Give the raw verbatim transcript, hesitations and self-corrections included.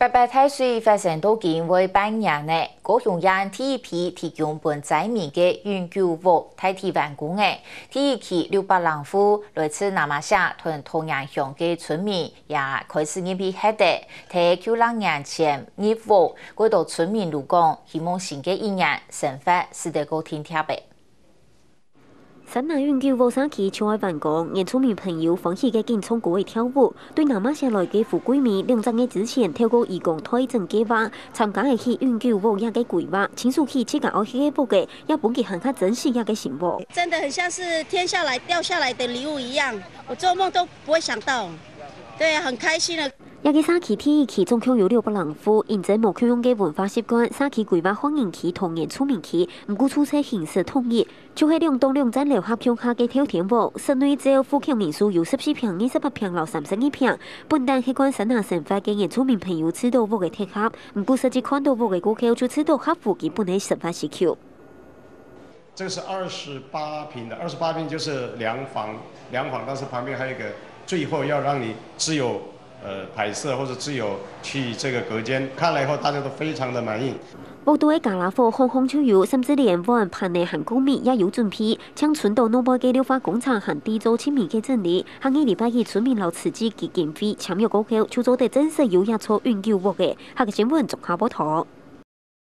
八八大水發生到今會半年了，高雄縣第一批提供分災民个永久屋大體完工了。第一期六百零戶來自那瑪夏同桃園鄉个村民也開始入去歇了，在舊曆年前入屋，過多村民都講，希望新个一年生活使得過定定个。 山林永久屋社區就愛完工，原住民朋友歡喜个緊唱歌仔跳舞。對那瑪夏來个富貴美，兩隻月之前透過移工代徵計畫，參加了去永久屋這个規劃，親手起自家愛歇个屋仔，也分佢還較珍惜這个新屋。真的很像是天下來掉下來的禮物一樣，我做夢都不會想到。對啊，很開心的。這个社區第一期總共有六百零戶，因為無共樣个文化習慣，社區規劃漢人區同原住民區，毋過注冊形式統一， 就係兩棟兩層樓合共下个透天屋，室內照戶口人數有十四坪、二十八坪摎三十二坪。本旦係慣山林生活个原住民朋友試著屋个特色，毋過實際看著屋个過後就試著合乎基本个生活需求。這個是二十八坪的，二十八坪就是兩房，兩房，但是旁邊還有一個，最後要讓你只有呃，擺設或者只有去這個隔間，看了以後大家都非常的滿意。屋肚个傢啦伙項項就有，甚至連碗盤仔還過密也有準備。淨伸到外背个綠化工程還在做盡尾个整理，下個禮拜一村民摎慈濟基金會簽約過後，就做得正式有這座永久屋仔。客家新聞綜合報導。